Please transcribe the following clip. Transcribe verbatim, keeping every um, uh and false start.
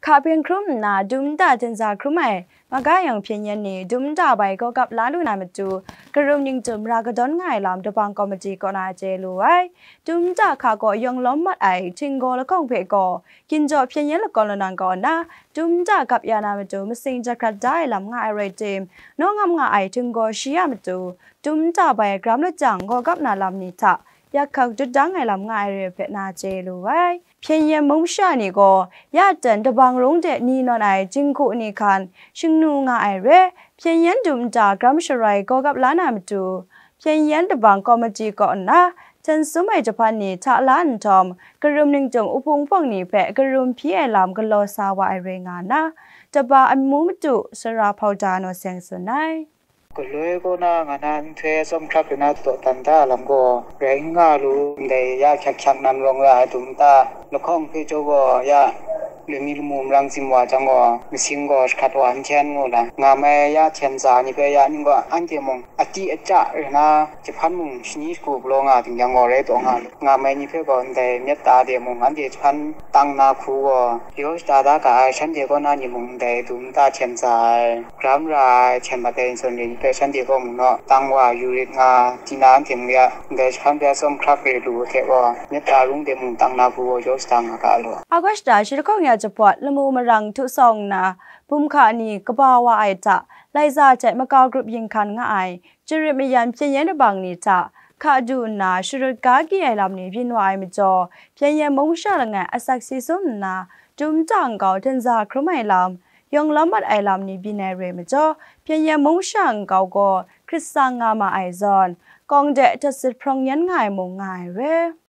Hka hpeng hkrum nna dum nta hten za hkrum ai maga yang hpyen yen ni dum nta bai gawgap la lu na matu, karum ningtum ra kadawn nga ai lam dabang kawmati kaw na chye lu ai. Dum nta hka kaw yawng lawm mat ai htinggaw lahkawng hpe gaw, ginjaw hpyen yen lakawn lanawn kau nna, dum nta gap ya na matu masing jahkrat da ai lam nga ai rai tim, nawng ngam nga ai htinggaw shi a matu, dum nta bai gram lajang gawgap na lam ni hta, yak hkak dut dang ai lam nga ai re hpe na chye lu ai. Hpyen yen mung masha ni gaw, ya ten dabang rung de ni nawn ai jinghku ni hkan shingnu nga ai re, hpyen yen dum nta gram sharai gawgap la na matu, hpyen yen dabang kawmati kaw nna, hten sum ai jahpan ni hta la nhtawm, karum ningtum uhpung hpawng ni hpe karum hpyi ai lam galaw sa wa ai rai nga nna, taba amu matu sara hpau da naw seng tsun ai. Galoi kaw na nga na nhtoi tsawm hkrak rai na daw dan da lam gaw, rai n nga lu, ndai ya hkyak hkyak nan rawng ra ai dum nta, lahkawng hpe jaw gaw ya, lumi lamu marang zim wa jang gaw, masing gaw jahkrat wa n hten ngu na, nga mai ya hten za ni hpe ya ning gaw, anhte mung, ati aca rai na, jahpan mung shani shagu galaw nga ting yang gaw, rai taw nga lu, nga mai ni hpe gaw, ndai myit ta de mung, anhte jahpan tang na hku gaw, yaw shada da ga ai, shanhte kaw na ni mung, ndai dum nta hten za ai, gram ra ai, hten mat ai nsen rin hpe shanhte kaw mung naw, tang wa yu rit nga, tina anhte mung ya, ndai jahpan hpe atsawm hkrak re lu hte gaw, myit ta rung de mung tang na hku gaw, yaw shada nga ga lu. August shi lahkawng ya jahpawt, lamu marang htu sawng nna, bum hka ni kaba wa ai hta, laiza hte makau grup yin hkan nga ai, jarit mayan hpyen yen dabang ni hta, hka du nna sharut ga gyi ai lam ni byin wa ai majaw, hpyen yen mung masha langai asak si sum nna, dum nta nkau hten za hkrum ai lam, yawng lawm mat ai lam ni byin ai re majaw, hpyen yen mung masha nkau gaw hkrit tsang nga ma ai zawn, kawng de htet sit hprawng yen nga ai mung nga ai re.